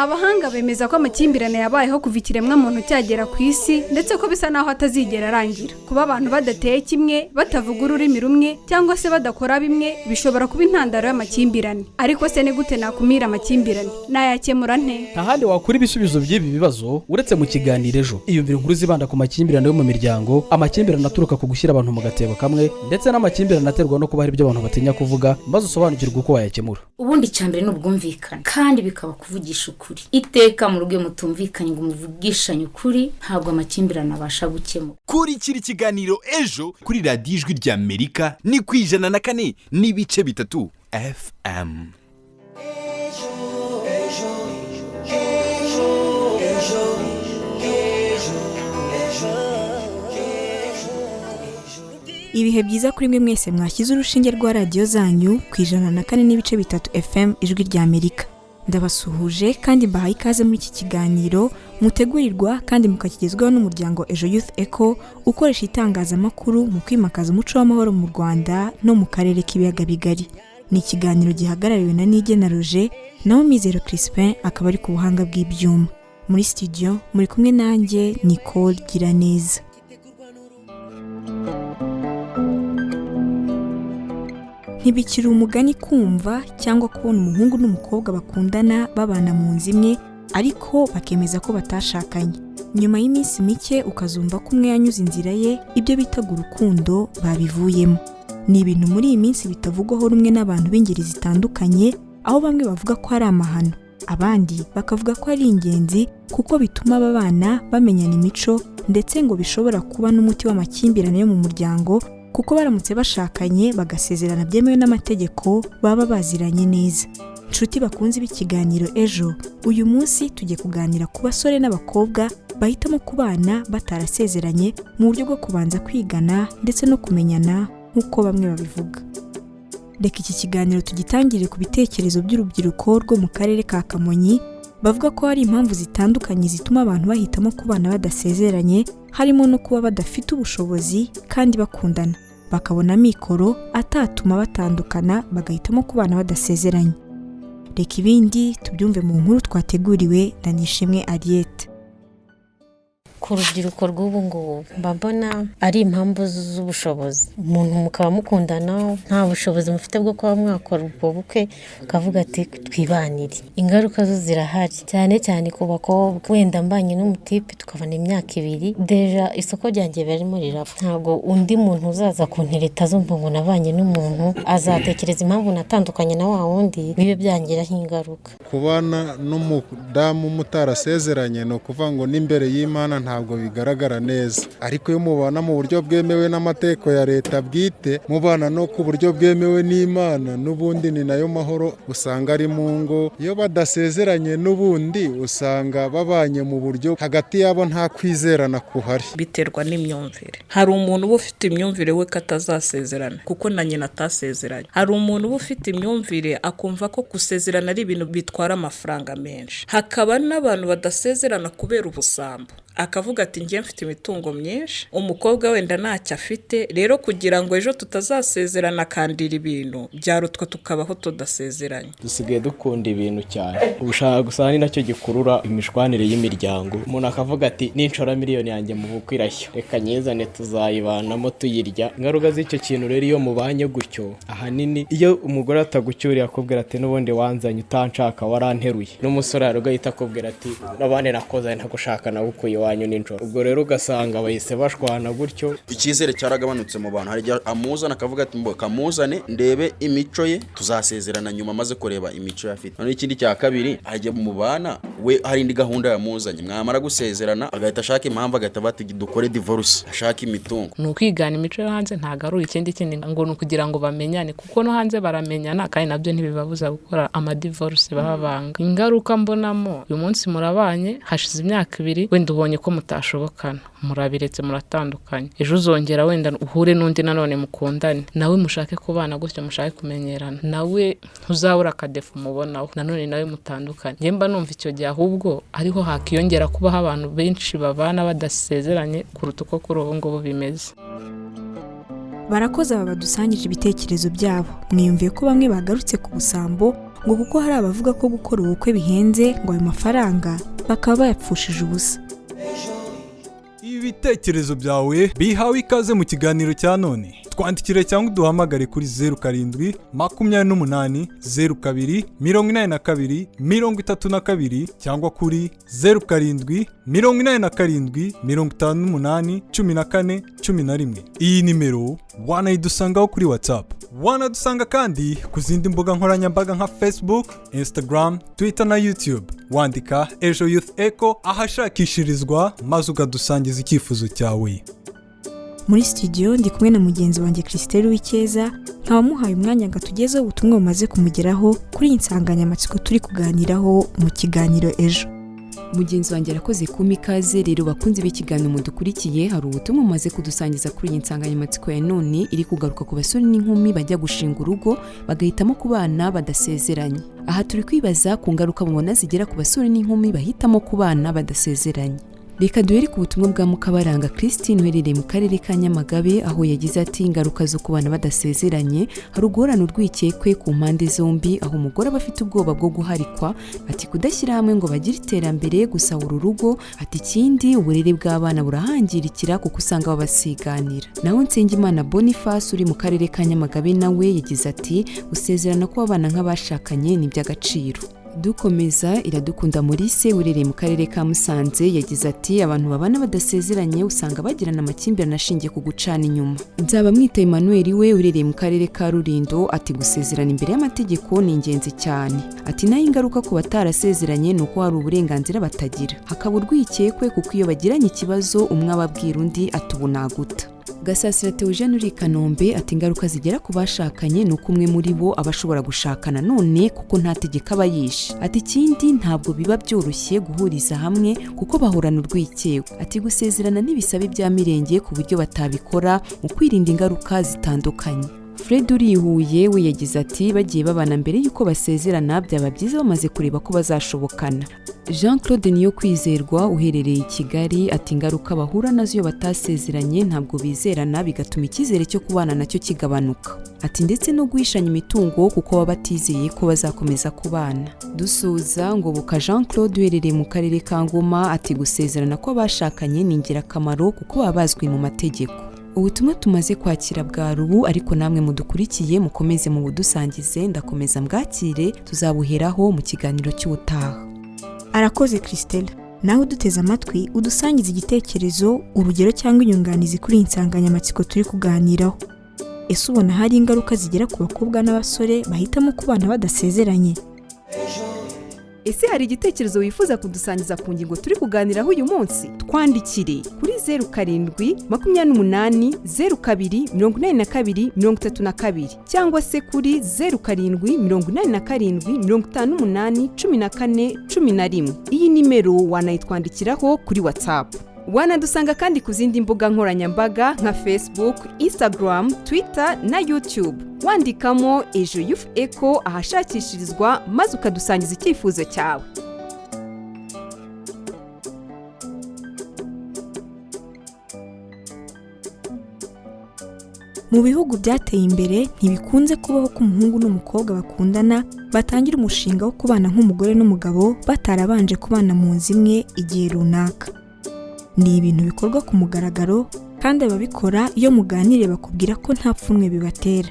Abahanga bemeza ko amakimbirane yabayeho kuva ikiremwamuntu cyagera ku isi, ndetse ko bisa naho atazigera arangira. Kuba abantu badateye kimwe, batavuga ururimi rumwe cyangwa se badakora bimwe, bishobora kuba intandaro y'amakimbirane. Ariko se ni gute nakumira amakimbirane? Nayakemura nte? Nta handi wakura ibisubizo by'ibi bibazo uretse mu kiganiro Ejo. Iyumvira inkuru zibanda ku makimbirane yo mu miryango, amakimbirane aturuka ku gushyira abantu mu gatebo kamwe, ndetse n'amakimbirane aterwa no kuba hari ibyo abantu batinya kuvuga, maze usobanukirwe uko wayakemura. Ubundi icya mbere ni ubwumvikane, kandi bikaba kuvugisha ukuri iteka. Mu rugo iyo mutumvikanye ngo muvugishanye ukuri, ntabwo amakimbirane abasha gukemuka. Kurikira ikiganiro Ejo kuri Radiyo Ijwi ry'Amerika, ni ku 104.3 FM. Ibihe byiza kuri mwe mwese mwashyize urushinge rwa radiyo zanyu ku 104.3 FM, Ijwi ry'Amerika. Ndabasuhuje kandi mbahaye ikaze muri iki kiganiro mutegurirwa kandi mukakigezwaho n'umuryango Ejo Youth Eco, ukoresha itangazamakuru mu kwimakaza umuco w'amahoro mu Rwanda no mu karere k'Ibiyaga Bigari. Ni ikiganiro gihagarariwe na Nigena Roger, naho Mizero Crispin akaba ari ku buhanga bw'ibyuma. Muri studio muri kumwe nanjye, Nicole Giraneza. Ntibikiri umugani kumva cyangwa kubona umuhungu n'umukobwa bakundana babana mu nzu imwe, ariko bakemeza ko batashakanye. Nyuma y'iminsi mike ukazumva ko umwe yanyuze inzira ye, ibyo bitaga urukundo babivuyemo. Ni ibintu muri iyi minsi bitavugwaho rumwe n'abantu b'ingeri zitandukanye, aho bamwe bavuga ko ari amahano, abandi bakavuga ko ari ingenzi kuko bituma aba bana bamenyana imico, ndetse ngo bishobora kuba n'umuti w'amakimbirane yo mu muryango, kuko baramutse bashakanye bagasezerana byemewe n'amategeko baba baziranye neza. Nshuti bakunze b'ikiganiro Ejo, uyu munsi tugiye kuganira ku basore n'abakobwa bahitamo kubana batarasezeranye mu buryo bwo kubanza kwigana ndetse no kumenyana nk'uko bamwe babivuga. Reka iki kiganiro tugitangire ku bitekerezo by'urubyiruko rwo mu karere ka Kamonyi, bavuga ko hari impamvu zitandukanye zituma abantu bahitamo kubana badasezeranye, harimo no kuba badafite ubushobozi kandi bakundana, bakabona amikoro atatuma batandukana, bagahitamo kubana badasezeranye. Reka ibindi tubyumve mu nkuru twateguriwe na Nishimwe Ariete. Ku rubyiruko rw'ubu ngubu, mba mbona ari impamvu z'ubushobozi. Umuntu mukaba mukundana, nta bushobozi mufite bwo kuba mwakora ubwo bukwe, ukavuga ati "Twibanire". Ingaruka zo zirahari, cyane cyane ku bakobwa. Wenda mbanye n'umutipe tukabona imyaka 2, déjà isoko ryanjye barimo rirapfa. Ntabwo undi muntu uzaza kuntereta azumva ngo nabanye n'umuntu, azatekereza impamvu natandukanye na wa wundi, bibe byangiraho ingaruka. Kubana n'umudamu mutarasezeranye, ni ukuvuga ngo n'imbere y'Imana ntabwo bigaragara neza. Ariko iyo mubana mu buryo bwemewe n'amategeko ya leta bwite, mubana no ku buryo bwemewe n'Imana, n'ubundi ni nayo mahoro usanga ari mu ngo. Iyo badasezeranye, n'ubundi usanga babanye mu buryo hagati yabo nta kwizerana kuhari. Biterwa n'imyumvire. Hari umuntu uba ufite imyumvire we ko atazasezerana kuko na nyina atasezeranye. Hari umuntu uba ufite imyumvire akumva ko gusezerana ari ibintu bitwara amafaranga menshi. Hakaba n'abantu badasezerana kubera ubusambo, akavuga ati "Ngiye mfite imitungo myinshi, umukobwa wenda ntacyo afite, rero kugira ngo ejo tutazasezerana akandira ibintu, byarutwa tukabaho tudasezeranye." Dusigaye dukunda ibintu cyane, ubushaka gusa ni nacyo gikurura imishwanire y'imiryango. Umuntu akavuga ati "Ninshora miliyoni yanjye mu bukwe irashya, reka nyizane tuzayibanamo tuyirya." Ingaruka z'icyo kintu rero, iyo mubanye gutyo, ahanini iyo umugore atagucyuriye akubwira ati "N'ubundi wanzanye utanshaka, waranteruye", n'umusore hari ugahita akubwira ati "N'abandi nakozanye ntagushaka, nagukuye iwanyu nijoro". Ubwo rero ugasanga bahise bashwana gutyo. Icyizere cyaragabanutse mu bantu. Hari igihe amuzana akavuga ati "Mbo kamuzane ndebe imico ye, tuzasezerana nyuma amaze kureba imico ye afite". Noneho ikindi cya kabiri, ajya mu bana we hari indi gahunda yamuzanye, mwamara gusezerana agahita ashaka impamvu, agahita avuga ati "Dukore divorce", ashaka imitungo. Ni ukwigana imico yo hanze, ntabwo ari ikindi kindi ngo ni ukugira ngo bamenyane, kuko no hanze baramenyana kandi nabyo ntibibabuza gukora amadivorce baba banga. Ingaruka mbonamo, uyu munsi murabanye, hashize imyaka 2, wenda ubonye ko mutashobokana, murabiretse, muratandukanye. Ejo uzongera wenda uhure n'undi nanone mukundane nawe, mushake kubana gutyo, mushake kumenyerana nawe, ntuzabura akadéfaut umubonaho, nanone nawe mutandukanye. Njye mba numva icyo gihe ahubwo ariho hakiyongera kubaho abantu benshi babana badasezeranye kuruta uko kuri ubu ngubu bimeze. Barakoze aba badusangije ibitekerezo byabo. Mwiyumviye ko bamwe bagarutse ku busambo Ngo kuko hari abavuga ko gukora ubukwe bihenze, ngo ayo mafaranga bakaba bayapfushije ubusa. Ibitekerezo byawe bihawe ikaze mu kiganiro cya none. Twandikire cyangwa uduhamagare kuri 0728 02 82 32 cyangwa kuri 0787 58 14 11. Iyi nimero wanayidusangaho kuri WhatsApp. Wanadusanga kandi ku zindi mbuga nkoranyambaga nka Facebook, Instagram, Twitter na YouTube, wandika Ejo Youth Echo ahashakishirizwa, maze ukadusangiza icyifuzo cyawe. Muri studio ndi kumwe na mugenzi wanjye Christelle Uwicyeza, nkaba muhaye umwanya ngo atugezeho ubutumwa bumaze kumugeraho kuri iyi nsanganyamatsiko turi kuganiraho mu kiganiro Ejo. Mugenzi wanjye arakoze kumpa ikaze. Rero bakunzi b'ikiganiro mudukurikiye, hari ubutumwa mumaze kudusangiza kuri iyi nsanganyamatsiko ya none iri kugaruka ku basore n'inkumi bajya gushinga urugo bagahitamo kubana badasezeranye. Aha turi kwibaza ku ngaruka mubona zigera ku basore n'inkumi bahitamo kubana badasezeranye. Reka duhere ku butumwa bwa Mukabaranga Christine uherereye mu karere ka Nyamagabe, aho yagize ati: "Ingaruka zo kubana badasezeranye, hari uguhorana urwikekwe ku mpande zombi, aho umugore aba afite ubwoba bwo guharikwa." Ati: "Kudashyira hamwe ngo bagire iterambere, gusahura urugo." Ati: "Ikindi, uburere bw'abana burahangirikira kuko usanga babasiganira." Naho Nsengimana Boniface uri mu karere ka Nyamagabe nawe yagize ati: "Gusezerana kw'abana nk'abashakanye ni iby'agaciro." Dukomeza, Iradukunda Maurice uherereye mu karere ka Musanze yagize ati: "Abantu babana badasezeranye usanga bagirana amakimbirane ashingiye ku gucana inyuma." Nzabamwita Emmanuel we uherereye mu karere ka Rulindo ati: "Gusezerana imbere y'amategeko ni ingenzi cyane." Ati: "Naho ingaruka ku batarasezeranye ni uko hari uburenganzira batagira, hakaba urwikekwe, kuko iyo bagiranye ikibazo umwe aba abwira undi ati ubu naguta." Gasasira Theogene uri i Kanombe ati: "Ingaruka zigera ku bashakanye ni uko umwe muri bo aba ashobora gushakana none kuko nta tegeko aba yishe." Ati: "Ikindi, ntabwo biba byoroshye guhuriza hamwe kuko bahorana urwikekwe." Ati: "Gusezerana ntibisaba ibya mirenge ku buryo batabikora mu kwirinda ingaruka zitandukanye." Fred uri i Huye we yagize ati: "Bagiye babana mbere y'uko basezerana, byaba byiza bamaze kureba ko bazashobokana." Jean Claude Niyo Kwizerwa uherereye i Kigali ati: "Ingaruka bahura nazo iyo batasezeranye, ntabwo bizerana, bigatuma icyizere cyo kubana nacyo kigabanuka." Ati: "Ndetse no guhishanya imitungo kuko baba batizeye ko bazakomeza kubana." Dusoza, Ngoboka Jean Claude uherereye mu karere ka Ngoma ati: "Gusezerana kw'abashakanye ni ingirakamaro kuko baba bazwi mu mategeko." Ubutumwa tumaze kwakira bwa rubu, ariko namwe mudukurikiye mukomeze mu budusangize, ndakomeza mbwakire, tuzabuheraho mu kiganiro cy'ubutaha. Arakoze Christelle. Nawe uduteze amatwi, udusangiza igitekerezo, urugero cyangwa inyunganizi kuri iyi nsanganyamatsiko turi kuganiraho. Ese ubona hari ingaruka zigera ku bakobwa n'abasore bahitamo kubana badasezeranye? Ese hari igitekerezo wifuza kudusangiza ku ngingo turi kuganiraho uyu munsi? Twandikire kuri 0728 02 82 32 cyangwa se kuri 0787 58 14 11. Iyi nimero wanayitwandikiraho kuri WhatsApp. Wanadusanga kandi ku zindi mbuga nkoranyambaga nka Facebook, Instagram, Twitter na YouTube, wandikamo Ejo Youth Echo ahashakishirizwa, maze ukadusangiza icyifuzo cyawe. Mu bihugu byateye imbere, ntibikunze kubaho ko umuhungu n'umukobwa bakundana batangira umushinga wo kubana nk'umugore n'umugabo batarabanje kubana mu nzu imwe igihe runaka. Ni ibintu bikorwa ku mugaragaro, kandi ababikora iyo muganiriye bakubwira ko nta pfunwe bibatera.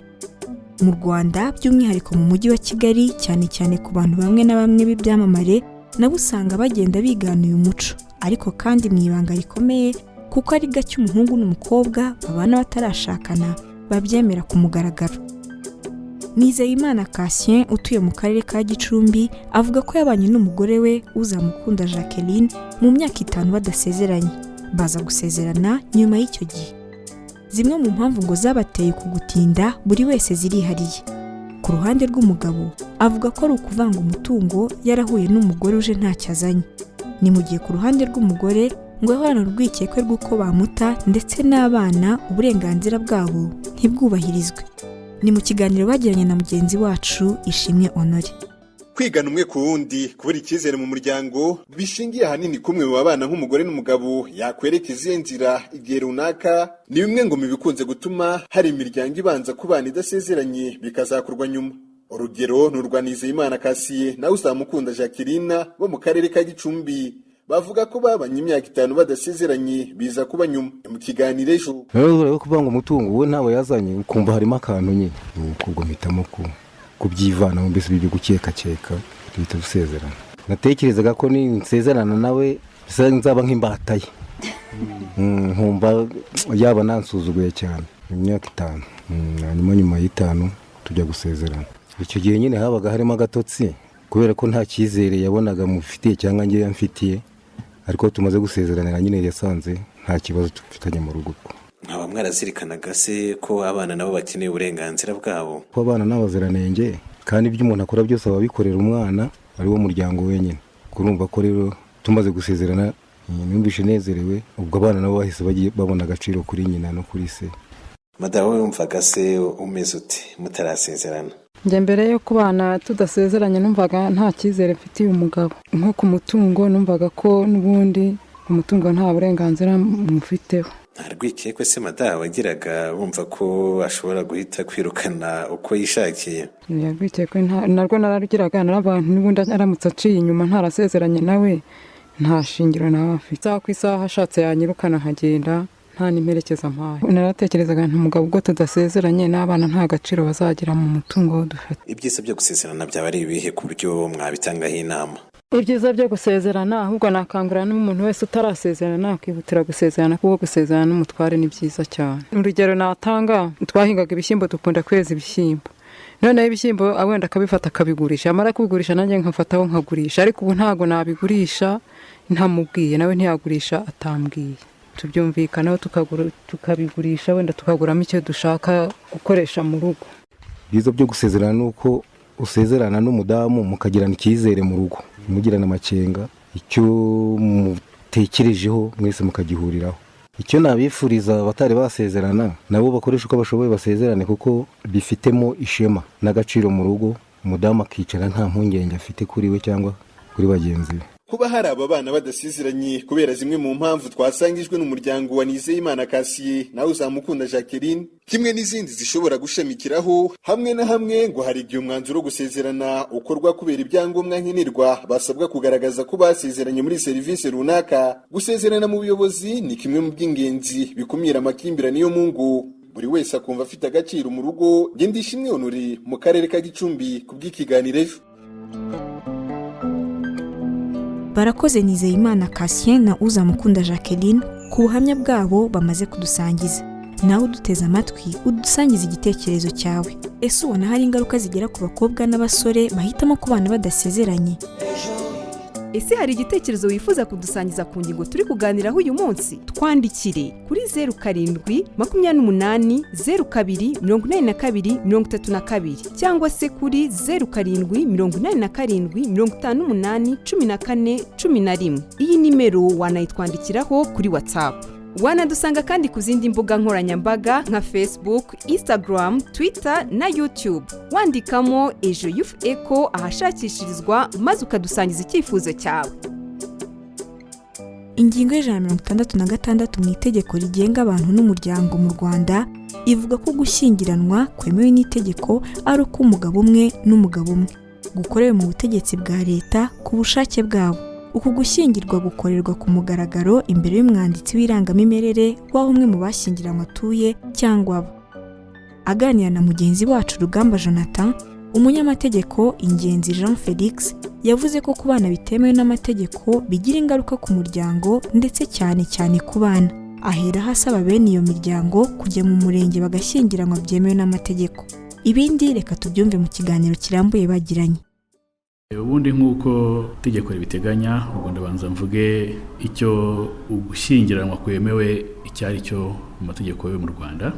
Mu Rwanda, by'umwihariko mu mujyi wa Kigali, cyane cyane ku bantu bamwe na bamwe b'ibyamamare, nabo usanga bagenda bigana uyu muco, ariko kandi mu ibanga rikomeye, kuko ari gake umuhungu n'umukobwa babana batarashakana babyemera ku mugaragaro. Nizeyimana Cassien utuye mu karere ka Gicumbi avuga ko yabanye n'umugore we Uzamukunda Jacqueline mu myaka 5 badasezeranye, baza gusezerana nyuma y'icyo gihe. Zimwe mu mpamvu ngo zabateye kugutinda buri wese zirihariye. Ku ruhande rw'umugabo, avuga ko ari ukuvanga umutungo, yarahuye n'umugore uje ntacyo azanye. Ni mu gihe ku ruhande rw'umugore ngo yahorana urwikekwe rw'uko bamuta, ndetse n'abana uburenganzira bwabo ntibwubahirizwe. Ni mu kiganiro bagiranye na mugenzi wacu Ishimwe Honore. Kwigana umwe ku wundi, kubura icyizere mu muryango bishingiye ahanini kumwe mu babana nk'umugore n'umugabo yakwereka izihe nzira igihe runaka, ni bimwe ngo mu bikunze gutuma hari imiryango ibanza kubana idasezeranye bikazakorwa nyuma. Urugero ni urwa Nizeyimana Kasiye nawe Uzamukunda Jacqueline bo mu karere ka Gicumbi, bavuga ko babanye imyaka 5 badasezeranye, biza kuba nyuma. Mu kiganiro Ejo. Rero rero kuvuga ngo umutungo we ntawe yazanye, ukumva harimo akantu nyine, nuko ubwo mpitamo kubyivanamo, mbese ibyo gukekakeka, duhita dusezerana. Natekerezaga ko ninsezerana nawe bisa nzaba nk'imbata ye, nkumva yaba nansuzuguye cyane. Imyaka 5, hanyuma nyuma y'itanu tujya gusezerana. Icyo gihe nyine habaga harimo agatotsi kubera ko nta cyizere yabonaga mufitiye cyangwa njye yamfitiye, ariko tumaze gusezeranira nyine yasanze nta kibazo dufitanye mu rugo. Nkaba mwarazirikanaga se ko abana nabo bakeneye uburenganzira bwabo? Ko abana ni abaziranenge, kandi ibyo umuntu akora byose aba abikorera umwana, ari wo muryango wenyine. Kurumva ko rero tumaze gusezerana numvise nezerewe, ubwo abana nabo bahise babona agaciro kuri nyina no kuri se. Madamu, wowe wumvaga se umeze ute mutarasezerana? Njye mbere yo kubana tudasezeranye numvaga nta cyizere mfitiye umugabo. Nko ku mutungo numvaga ko n'ubundi umutungo nta burenganzira mufiteho. Nta rwikekwe se madamu wagiraga, wumva ko ashobora guhita kwirukana uko yishakiye? Rwikekwe narwo nararugiraga, narabantu n'ubundi aramutse aciye inyuma ntarasezeranye nawe nta shingiro nawe afite. Isaha ku isaha ashatse yanyirukana nkagenda nta n'imperekeza mpaye. Naratekerezaga nti umugabo ubwo tudasezeranye n'abana nta gaciro bazagira mu mutungo dufite. Ibyiza byo gusezerana byaba ari ibihe ku buryo mwabitangaho inama? Ibyiza byo gusezerana, ahubwo nakangurira n'umuntu wese utarasezerana akihutira gusezerana, kuko gusezerana n'umutware ni byiza cyane. Urugero natanga, twahingaga ibishyimbo, dukunda kweza ibishyimbo, noneho ibishyimbo wenda akabifata akabigurisha, amara kubigurisha nanjye nkafataho nkagurisha, ariko ubu ntabwo nabigurisha ntamubwiye, nawe ntiyagurisha atambwiye. Tubyumvikanaho tukabigurisha, wenda tukaguramo icyo dushaka gukoresha mu rugo. Ibyiza byo gusezerana ni uko usezerana n'umudamu mukagirana icyizere mu rugo, mugirana amakenga, icyo mutekerejeho mwese mukagihuriraho. Icyo nabifuriza abatari basezerana, nabo bakoresha uko bashoboye basezerane, kuko bifitemo ishema n'agaciro mu rugo, umudamu akicara nta mpungenge afite kuri we cyangwa kuri bagenzi be. Kuba hari aba bana badasezeranye kubera zimwe mu mpamvu twasangijwe n'umuryango wa Nizeyimana Kasiye nawe Uzamukunda Jacqueline, kimwe n'izindi zishobora gushamikiraho, hamwe na hamwe ngo hari igihe umwanzuro wo gusezerana ukorwa kubera ibyangombwa nkenerwa basabwa kugaragaza ko basezeranye muri serivisi runaka. Gusezerana mu buyobozi ni kimwe mu by'ingenzi bikumira amakimbirane yo mu ngo, buri wese akumva afite agaciro mu rugo. Ngendishimwe Honore mu karere ka Gicumbi ku bw'ikiganiro Ejo. Barakoze Nizeyimana Cassien na Uzamukunda Jacqueline ku buhamya bwabo bamaze kudusangiza. Nawe uduteze amatwi, udusangiza igitekerezo cyawe. Ese ubona hari ingaruka zigera ku bakobwa n'abasore bahitamo kubana badasezeranye? Ese hari igitekerezo wifuza kudusangiza ku ngingo turi kuganiraho uyu munsi? Twandikire kuri 0728 02 82 32 cyangwa se kuri 0787 58 14 11. Iyi nimero wanayitwandikiraho kuri WhatsApp. Wanadusanga kandi ku zindi mbuga nkoranyambaga nka Facebook, Instagram, Twitter na YouTube, wandikamo Ejo Youth Echo ahashakishirizwa, maze ukadusangiza icyifuzo cyawe. Ingingo ya 166 mu itegeko rigenga abantu n'umuryango mu Rwanda ivuga ko gushyingiranwa kwemewe n'itegeko ari uko umugabo umwe n'umugabo umwe gukorewe mu butegetsi bwa leta ku bushake bwabo. Uku gushyingirwa gukorerwa ku mugaragaro imbere y'umwanditsi w'irangamimerere w'aho umwe mu bashyingiranywe atuye cyangwa aba. Aganira na mugenzi wacu Rugamba Jonathan, umunyamategeko Ingenzi Jean Felix yavuze ko kubana bitemewe n'amategeko bigira ingaruka ku muryango, ndetse cyane cyane ku bana. Aheraho asaba bene iyo miryango kujya mu murenge bagashyingiranwa byemewe n'amategeko. Ibindi reka tubyumve mu kiganiro kirambuye bagiranye. Ubundi nk'uko itegeko ribiteganya, ubwo ndabanza mvuge icyo ugushyingiranwa kwemewe icyo ari cyo mu mategeko yo mu Rwanda.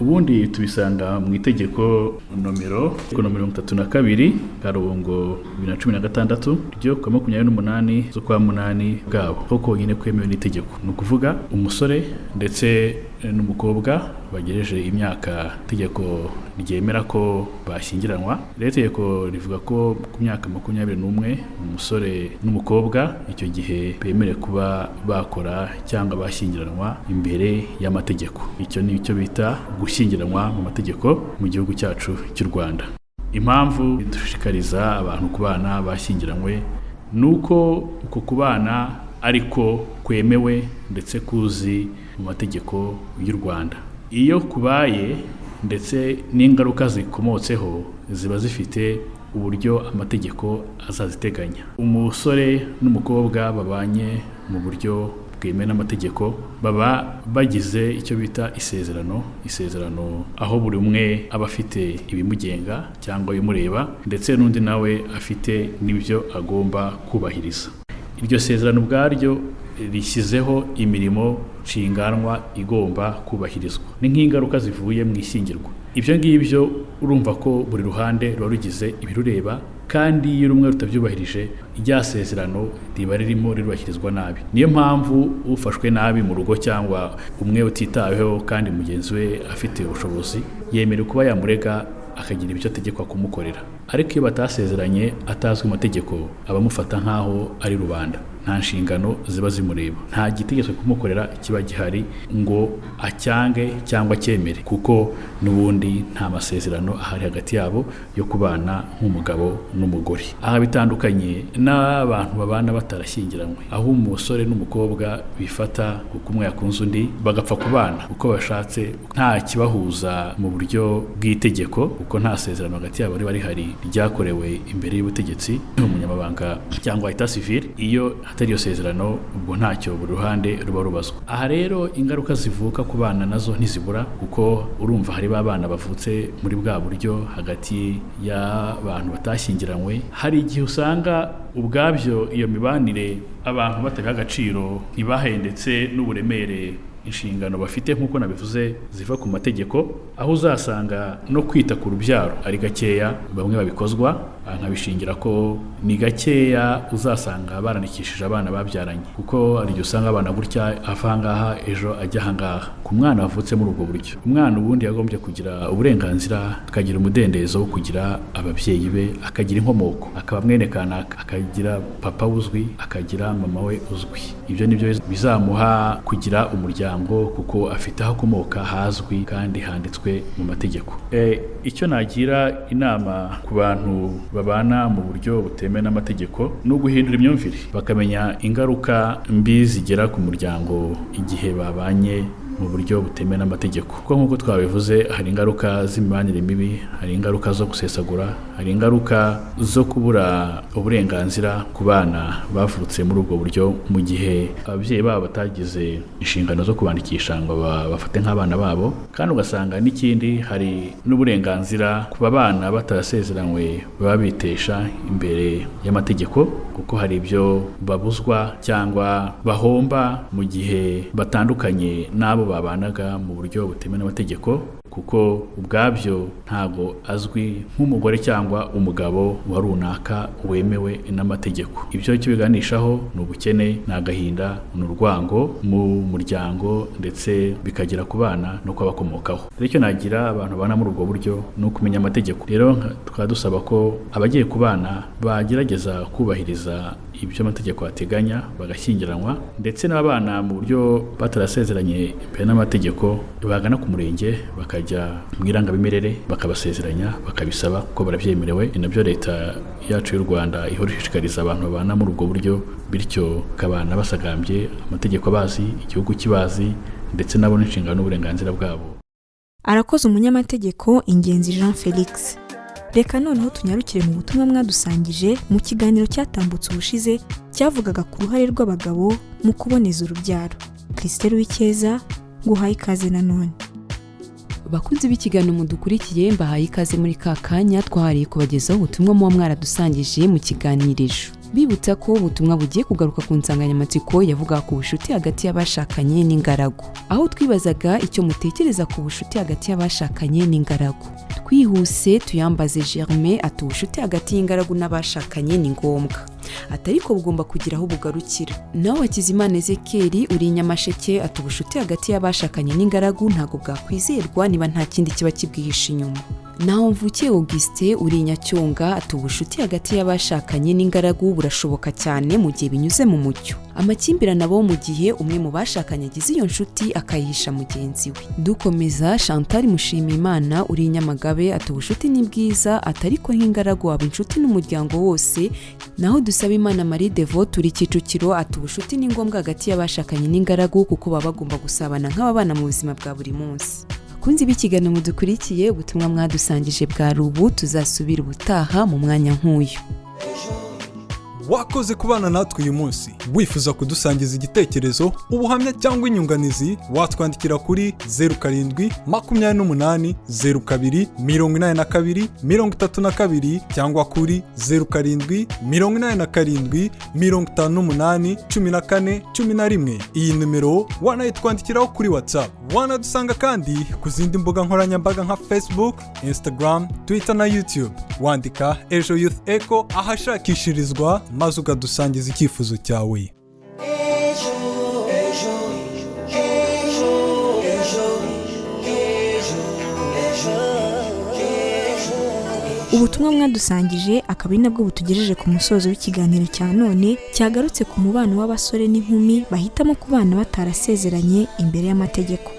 Ubundi tubisanga mu itegeko nomero 32/2016 ryo ku 28 z'ukwa 8 bwabo, ko konyine kwemewe n'itegeko ni ukuvuga umusore ndetse n'umukobwa bagejeje imyaka itegeko ryemera ko bashyingiranwa. Rero itegeko rivuga ko ku myaka 21 umusore n'umukobwa icyo gihe bemerewe kuba bakora cyangwa bashyingiranwa imbere y'amategeko. Icyo ni icyo bita gushyingiranwa mu mategeko mu gihugu cyacu cy'u Rwanda. Impamvu dushishikariza abantu kubana bashyingiranywe ni uko uko kubana ariko kwemewe ndetse kuzi mu mategeko y'u Rwanda. Iyo kubaye ndetse n'ingaruka zikomotseho ziba zifite uburyo amategeko azaziteganya. Umusore n'umukobwa babanye mu buryo bwemewe n'amategeko baba bagize icyo bita isezerano aho buri umwe aba afite ibimugenga cyangwa ibimureba, ndetse n'undi nawe afite n'ibyo agomba kubahiriza. Iryo sezerano ubwaryo rishyizeho imirimo nshinganwa igomba kubahirizwa, ni nk'ingaruka zivuye mu ishyingirwa. Ibyo ngibyo urumva ko buri ruhande ruba rugize ibirureba, kandi iyo rumwe rutabyubahirije rya sezerano riba ririmo rirubahirizwa nabi. Niyo mpamvu ufashwe nabi mu rugo cyangwa umwe utitaweho kandi mugenzi we afite ubushobozi, yemerewe kuba yamurega akagira ibyo ategekwa kumukorera. Ariko iyo batasezeranye atazwi amategeko, abamufata nk'aho ari rubanda, nta nshingano ziba zimureba, nta gitegetswe kumukorera kiba gihari ngo acyange cyangwa acyemere, kuko n'ubundi nta masezerano ahari hagati yabo yo kubana nk'umugabo n'umugore. Aha bitandukanye n'abantu babana batarashyingiranywe, aho umusore n'umukobwa bifata kuko umwe yakunze undi bagapfa kubana uko bashatse, nta kibahuza mu buryo bw'itegeko, kuko nta sezerano hagati yabo riba rihari ryakorewe imbere y'ubutegetsi, umunyamabanga cyangwa état civil. Iyo atari iyo sezerano, ubwo ntacyo buri ruhande ruba rubazwa. Aha rero ingaruka zivuka ku bana nazo ntizibura, kuko urumva hari ba bana bavutse muri bwa buryo hagati y'abantu batashyingiranywe. Hari igihe usanga ubwabyo iyo mibanire abantu batabiha agaciro, ntibahe ndetse n'uburemere inshingano bafite nk'uko nabivuze ziva ku mategeko, aho uzasanga no kwita ku rubyaro ari gakeya, bamwe babikozwa nkabishingira ko ni gakeya uzasanga barandikishije abana babyaranye, kuko hari igihe usanga abana gutya ava ahangaha ejo ajya ahangaha. Ku mwana wavutse muri ubwo buryo, umwana ubundi yagombye kugira uburenganzira, akagira umudendezo wo kugira ababyeyi be, akagira inkomoko, akaba mwene kanaka, akagira papa uzwi, akagira mama we uzwi. Ibyo nibyo bizamuha kugira umuryango, kuko afite aho akomoka hazwi kandi handitswe mu mategeko. Icyo nagira inama ku bantu babana mu buryo butemewe n'amategeko ni uguhindura imyumvire, bakamenya ingaruka mbi zigera ku muryango igihe babanye mu buryo butemewe n'amategeko. Kuko nk'uko twabivuze, hari ingaruka z'imibanire mibi, hari ingaruka zo gusesagura, hari ingaruka zo kubura uburenganzira ku bana bavutse muri ubwo buryo mu gihe ababyeyi babo batagize inshingano zo kubandikisha ngo bafate nk'abana babo. Kandi ugasanga n'ikindi, hari n'uburenganzira ku bana batarasezeranywe baba bitesha imbere y'amategeko, kuko hari ibyo babuzwa cyangwa bahomba mu gihe batandukanye n'abo babanaga mu buryo butemewe n'amategeko, kuko ubwabyo ntabwo azwi nk'umugore cyangwa umugabo wa runaka wemewe n'amategeko. Ibyo icyo biganishaho ni ubukene, ni agahinda, ni urwango mu muryango, ndetse bikagera ku bana no kubakomokaho. Rero icyo nagira abantu babana muri ubwo buryo ni ukumenya amategeko. Rero tukaba dusaba ko abagiye kubana bagerageza kubahiriza ibyo amategeko ateganya, bagashyingiranwa, ndetse n'abana mu buryo batarasezeranye imbere n'amategeko bagana ku murenge bakajya mu irangamimerere bakabasezeranya, bakabisaba kuko barabyemerewe. Ni nabyo leta yacu y'u Rwanda ihora ishishikariza abantu babana muri ubwo buryo, bityo bakabana basagambye amategeko bazi, igihugu kibazi, ndetse nabo n'inshingano n'uburenganzira bwabo. Arakoze umunyamategeko Ingenzi Jean Felix. Reka noneho tunyarukire mu butumwa mwadusangije mu kiganiro cyatambutse ubushize cyavugaga ku ruhare rw'abagabo mu kuboneza urubyaro. Christelle Uwicyeza, nguhaye ikaze nanone. Bakunzi b'ikiganiro mudukurikiye, mbahaye ikaze muri ka kanya twahariye kubagezaho ubutumwa muba mwaradusangije mu kiganiro. Bibutsa ko ubutumwa bugiye kugaruka ku nsanganyamatsiko yavuga ku bucuti hagati y'abashakanye n'ingaragu, aho twibazaga icyo mutekereza ku bucuti hagati y'abashakanye n'ingaragu. Twihuse tuyambaze Germain ati ubucuti hagati y'ingaragu n'abashakanye ni ngombwa, ati ariko bugomba kugira aho bugarukira. Nawe Hakizimana Ezekiel uri i Nyamasheke ati ubucuti hagati y'abashakanye n'ingaragu ntabwo bwakwizerwa niba nta kindi kiba kibwihishe inyuma. Naho Mvukiye Augustin uri Nyacyonga ati ubucuti hagati y'abashakanye n'ingaragu burashoboka cyane mu gihe binyuze mu mucyo. Amakimbirane abaho mu gihe umwe mu bashakanye agize iyo nshuti akayihisha mugenzi we. Dukomeza, Chantal Mushimiyimana uri i Nyamagabe ati ubucuti ni bwiza, ati ariko nk'ingaragu waba inshuti n'umuryango wose. Naho Dusabimana Marie Devote uri Kicukiro ati ubucuti ni ngombwa hagati y'abashakanye n'ingaragu kuko baba bagomba gusabana nk'ababana mu buzima bwa buri munsi. Bakunzi b'ikiganiro mudukurikiye, ubutumwa mwadusangije bwa rubu, tuzasubira ubutaha mu mwanya nk'uyu. Wakoze kubana natwe uyu munsi. Wifuza kudusangiza igitekerezo, ubuhamya cyangwa inyunganizi, watwandikira kuri 0728 02 82 32 cyangwa kuri 0787 58 14 11. Iyi nimero wanayitwandikiraho kuri WhatsApp. Wanadusanga kandi ku zindi mbuga nkoranyambaga nka Facebook, Instagram, Twitter na YouTube, wandika Ejo Youth Echo ahashakishirizwa maze ukadusangiza icyifuzo cyawe. Ubutumwa mwadusangije akaba ari nabwo butugejeje ku musozo w'ikiganiro cya none cyagarutse ku mubano w'abasore n'inkumi bahitamo kubana batarasezeranye imbere y'amategeko.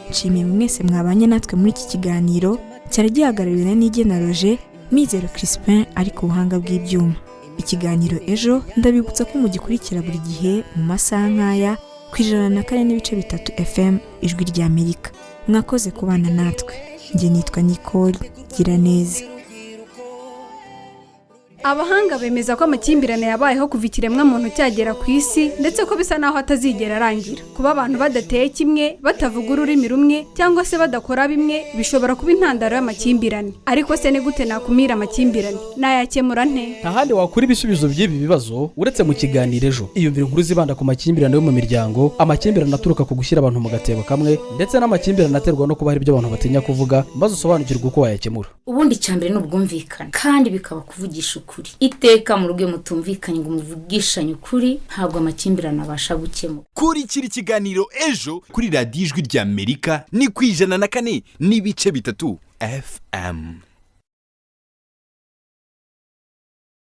Nshimiye mwese mwabanye natwe muri iki kiganiro cyari gihagarariwe na Nigena Roger, Mizero Crispin ari ku buhanga bw'ibyuma. Ikiganiro Ejo ndabibutsa ko mugikurikira buri gihe mu masaha nk'aya ku 104.3 FM, Ijwi ry'Amerika. Mwakoze kubana natwe. Njye nitwa Nicole Giraneza. Abahanga bemeza ko amakimbirane yabayeho kuva ikiremwamuntu cyagera ku isi, ndetse ko bisa naho atazigera arangira. Kuba abantu badateye kimwe, batavuga ururimi rumwe cyangwa se badakora bimwe bishobora kuba intandaro y'amakimbirane. Ariko se ni gute nakumira amakimbirane? Nayakemura nte? Nta handi wakura ibisubizo by'ibi bibazo uretse mu kiganiro Ejo. Iyumvire inkuru zibanda ku makimbirane yo mu miryango, amakimbirane aturuka ku gushyira abantu mu gatebo kamwe, ndetse n'amakimbirane aterwa no kuba hari ibyo abantu batinya kuvuga, maze usobanukirwe uko wayakemura. Ubundi icya mbere ni ubwumvikane, kandi bikaba kuvugisha ukuri. Iteka mu rugo iyo mutumvikanye ngo muvugishanye ukuri, ntabwo amakimbirane abasha gukemuka. Kurikira ikiganiro Ejo kuri Radiyo Ijwi ry'Amerika ni ku 104.3 FM.